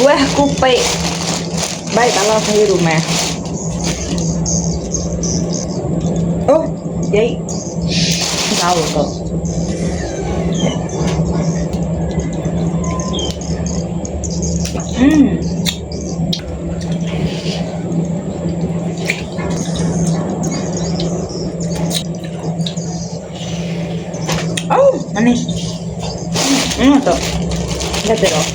Buah kupi bai bala sahi rumah. Oh, jai. Tau tu. Hmm. Oh, manis. Hmm, tu. Dah teruk.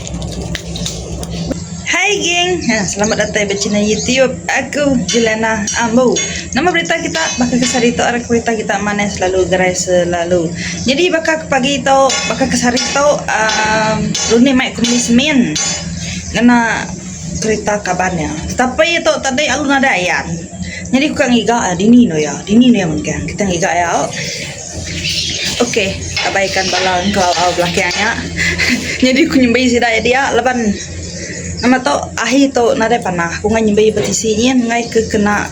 Hai geng, ha, selamat datai ba channel YouTube aku Jelena Ambu. Nama berita kita baka ke sehari tu arap berita kita manah selalu gerai selalu. Jadi baka ke pagi tu, baka ke sehari tu um Runi mai ku meli semin ngena kerita kaban iya. Tetapi tu tadi alu nadai ayan. Nyadi ku ka ngiga dini anu iya, dini anu iya mengkang. Kita ngiga iya. Ok abaikan bala engkau au belakang nya. Nyadi ku nyembi sida iya dia laban nama tu ahi tu nadai panah ku ngai nyembi ba tisi nyin ngai ke kena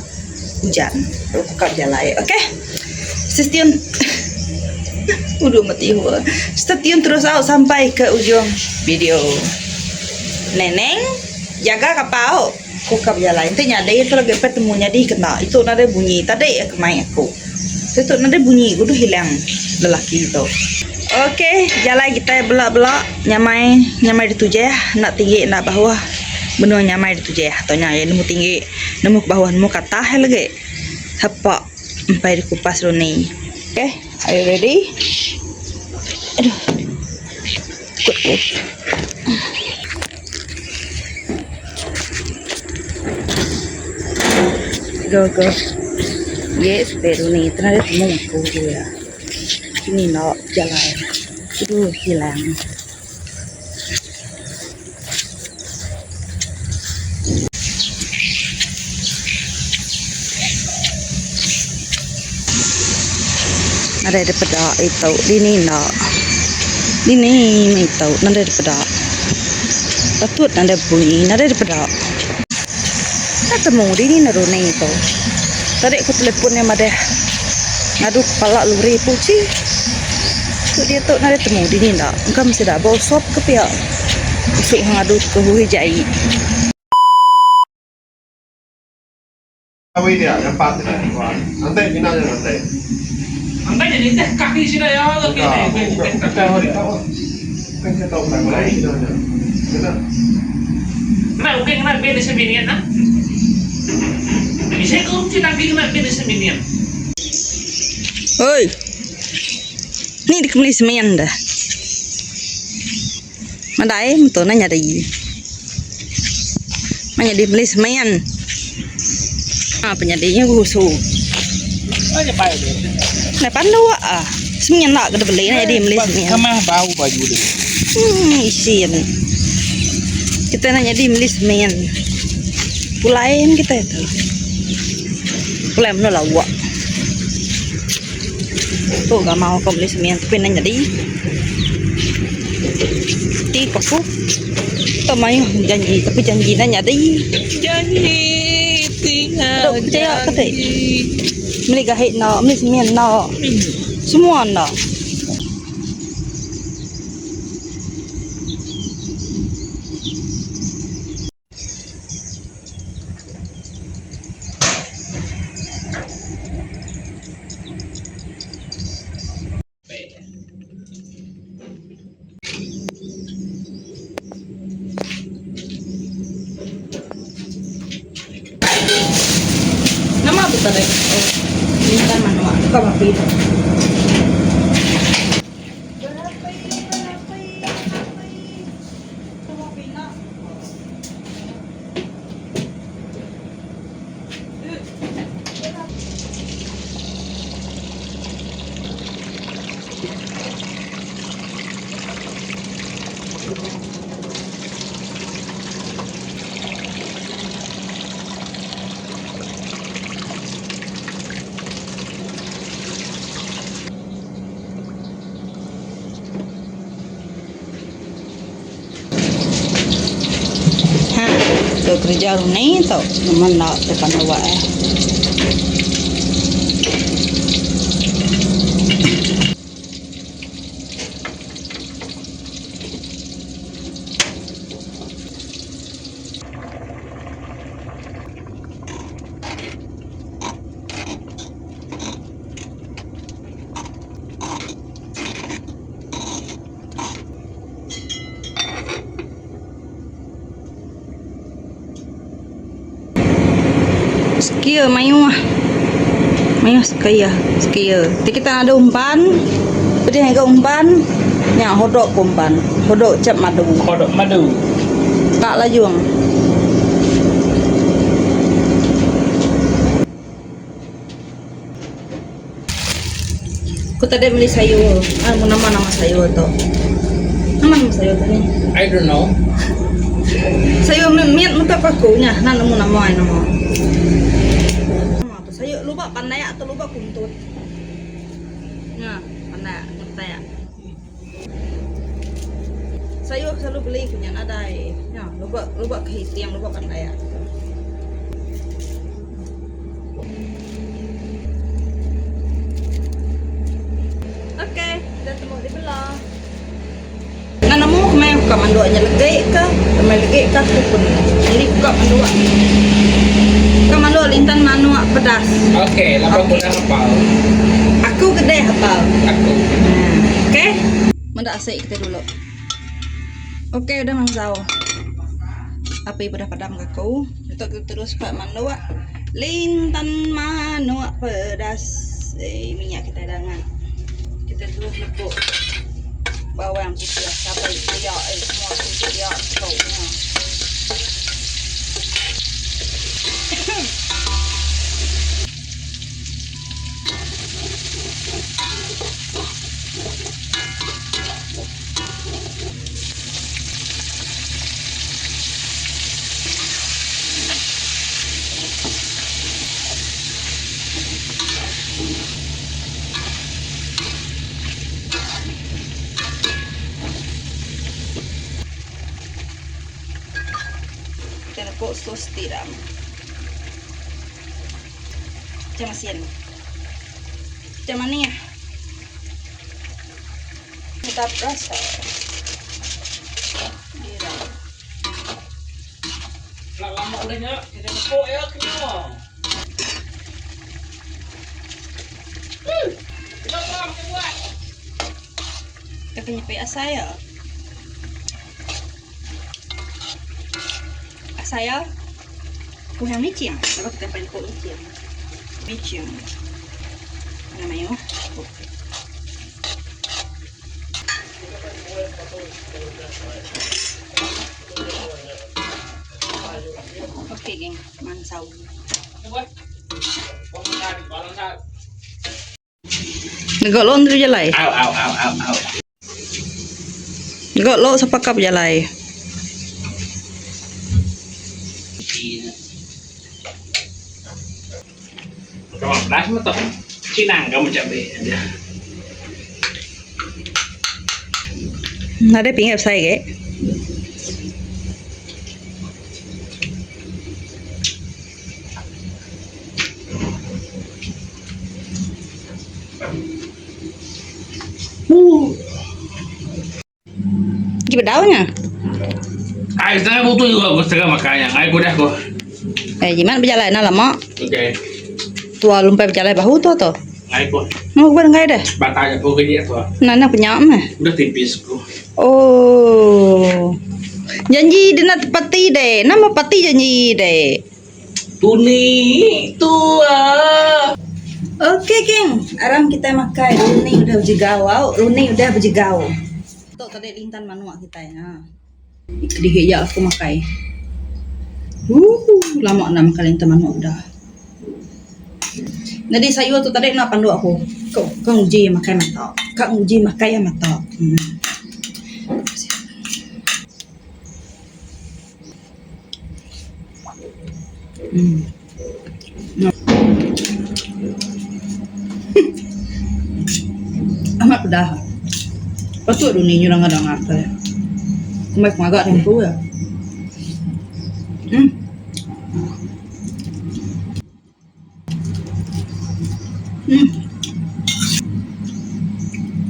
ujan lalu ku ka bejalai ok. Stay tune udu meti hua. Stay tune terus au sampai ke ujung video. Neneng jaga kapau ku ka bejalai enti nyadi tu lagi peh temu nyadi kena itu nadai bunyi tadi ke mai aku. Tu nadai bunyi udah hilang lelaki tu. Ok jalai kitai bela bela nyamai nyamai ditujah enda tinggi enda bahuh benung nyamai ditujah tu nya iya nemu tinggi nemu ke bahuh nemu ke atas lagi hepa empai dikupas runi. Ok are you ready? Aduh takut ku. Go go. Yes, baru ni tengah dia temu aku dia. Ini nak jalan. Aduh, hilang. Nadai daripada itu dini enda. Dini meh itu nadai daripada. Patut nadai bunyi nadai daripada. Enda temu dini ne runi tu. Tadi ku telefon iya madah ngadu kepala lori pu chi. Tu diatu nadai temu dini enda. Engka mesti da bosop ke pia. Usu ngadu ke hui jai. Awi dia nyampat sida nanti mina nya nanti. Nanti nya nitih kaki sida iya lagi nitih kaki. Bukan tau utai sida nya. Kena. Kena ukai ngena bin seminit nah. Bisi ke uji lagi ngena bin seminit. Oi. Ni deka meli semen dah. Madai meto ne nyadi. Meh nyadi beli semen. Ha penyadi nya berusu. Neh panduk ah. Semen enda ke dibeli ne nyadi beli semen. Hmm isin. Kita enda nyadi beli semen. Pulai ne kita tu. Pulai menu lawa. Tu ga mau ko beli semen tapi enda nyadi. Ti ko aku tu mayuh janji tapi janji enda nyadi. Janji tinggal Dok percaya ke ti. janji. Meli gahi enda, meli semen enda. Semua enda. Nama tu tadi? Oh, minta manua. Kau mapi tu. Ha, tu kerja runi tu nama enda depan awak eh. Skill mayuh. Mayuh skill, skill. Ti kita ada umpan, pedih ngaga umpan, nya hodok ku umpan. Hodok chap madu. Hodok madu. Tak lajung. Ku tadi meli sayur. Ah, mu nama nama sayur tu. Nama nama sayur tu ni? I don't know. Sayur mit mata paku nya. Nah nemu nama ai nama. Nama tu sayur lubak pandai atau lubak kuntut. Nya, pandai ngetek. Sayur selalu beli ku nya nadai. Nya, lubak lubak kehiting lubak pandai. Okey, kita temu di bela. Nah nemu kemai buka manduk nya legi ke, kemai legi ke aku pun. Jadi buka manduk. Buka manduk lintan manuk pedas. Okey, lapa aku dah hafal. Aku kedai hafal. Aku. Okey. Meda asik kita dulu. Okey udah mansau. Api udah padam ke aku. Untuk kita terus buat manuk. Lintan manuk pedas. Eh, minyak kita dah ngan. Kita terus lekuk bawang putih, cabai putih, eh semua putih kau. Kita nekuk sos tiram. Macam asin. Macam manis. Tetap rasa. Tiram. Lama lama udah nya, kita nepuk ya kena. Kita kita buat. Kita penyepik asai ya. Asai ya. Kurang micin. Sebab kita penyepuk micin. Micin. Mana mayo? Okey geng, mansau. Negok lo ndri jalai. Au au au au au. Negok lo sapa kap jalai. Kalau pedas mah tak. Cinang kamu cabai aja. Nadai pingat besai ke? Gi bedau nya. Ai setengah butuh juga aku setengah makannya. Ai kudah aku. Eh jimat bejalai na lama. Okey. Tua lumpai bejalai bahu tu tu. Ai ko. Mau buat ngai dah. Batanya aku kerja tu. Nana punya mah. Udah tipis ku. Oh. Janji dia nak tepati deh. Nama pati janji deh. Tuni tua. Okey geng, aram kita makan. Runi udah berjegau, au. Runi udah berjegau. Tok tadi lintan manuk kita ya. Dihik ya aku makai. Lama nak makan lintan manuk dah. Jadi sayur tu tadi nak panduk aku. Kau kau uji makan mata. Kau uji makan yang mata. Amat pedah. Patut tu ni nyurang ada ngapa. Kumai agak tempo ya.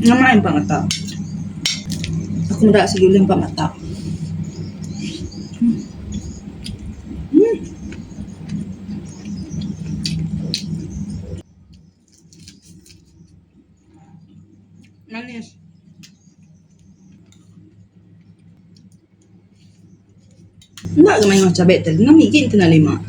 Nama empat mata. Aku muda segi boleh empat mata. Manis. Enggak ke main cabai tadi. Nama gigit kena lima.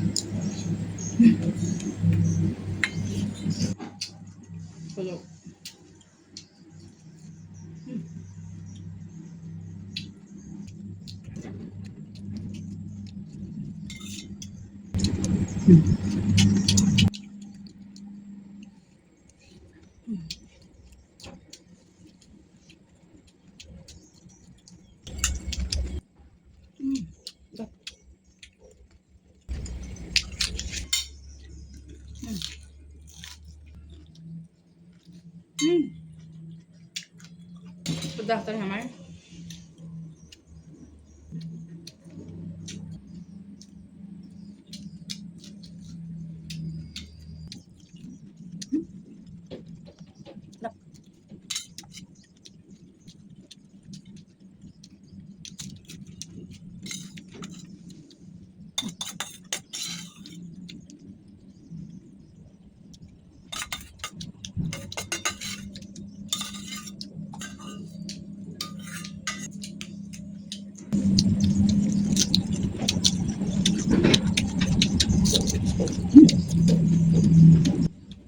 Pedas tu nyamai.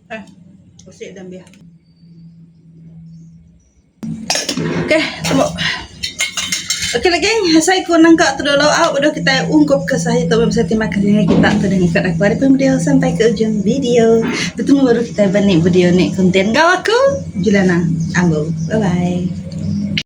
Eh, usik dan biar. Okey, temu. Okey lah geng, saya ku nangka tu dulu au udah kita ungkup ke sahi tu bisa terima kasih dengan kita tu dengan ikat aku hari video sampai ke ujung video. Bertemu baru kita balik video ni konten kau aku Julana Ambo. Bye bye.